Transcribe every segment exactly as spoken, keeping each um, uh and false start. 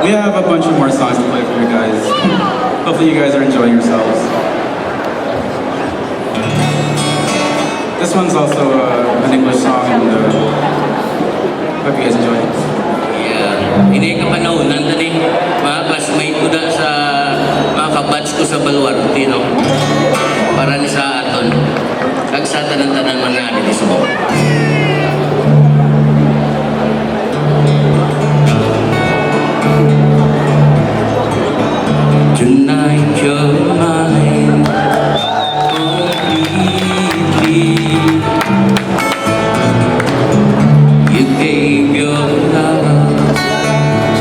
We have a bunch of more songs to play for you guys. Hopefully, you guys are enjoying yourselves. This one's also uh, an English song, and uh, hope you guys enjoy it. Yeah. Hindi ka panahon, nandun eh. Mga classmate ko da sa mga kabatch ko sa Baluarte, no? Para ni sa aton. Kag sa tanan-tanan man na dito sa Tonight you're mine completely. You gave your love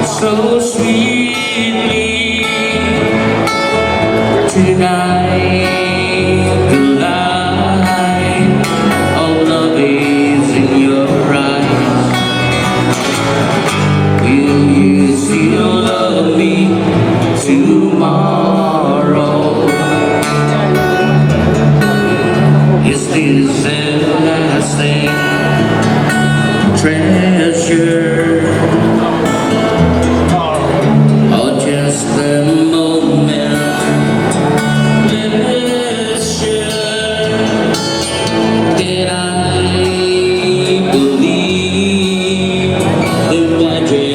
so sweetly. Tonight, the light of love is in your eyes. Will you still love me tomorrow? Is this everlasting treasure? Or just a moment? Did I believe the magic